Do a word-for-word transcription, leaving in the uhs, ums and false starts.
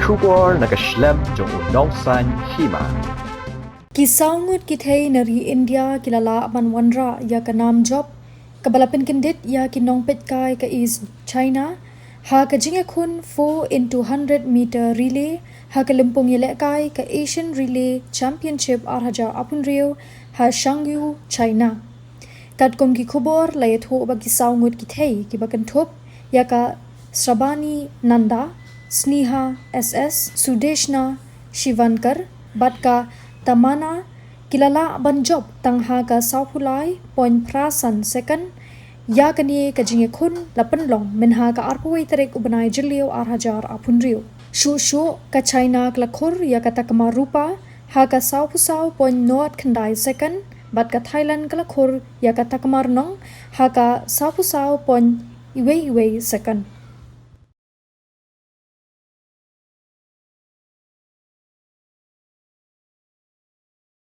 Khubor na ka shlem jong u Nongsaiñ Hima. Ki saw ngut ki thei na ri India ki la lah ban wanrah ïa ka nam jop kaba la pynkyndit ïa ki nongpeitkai ka East China ha ka jingïakhun four into hundred meter relay ha ka lympung ïalehkai ka Asian Relay Championship ar hajar arphew hynriew ha Shangqiu, China. Katkum ki khubor la ïathuh ba ki saw ngut ki thei kiba kynthup ïa ka Srabani Nanda, Sneha S S, Sudeshna Shivankar bad ka Tamana ki la lah ban jop tang ha ka sawphew lai point phra san second. Ïa kane ka jingïakhun la pynlong mynha ka arphew wei tarik u bnai Jylliew ar hajar arphew hynriew. Shuh shuh ka China ka la khur ïa ka takma rupa ha ka sawphew saw point nod khyndai second bad ka Thailand ka la khur ïa ka takma rnong ha ka sawphew saw point iwei iwei second.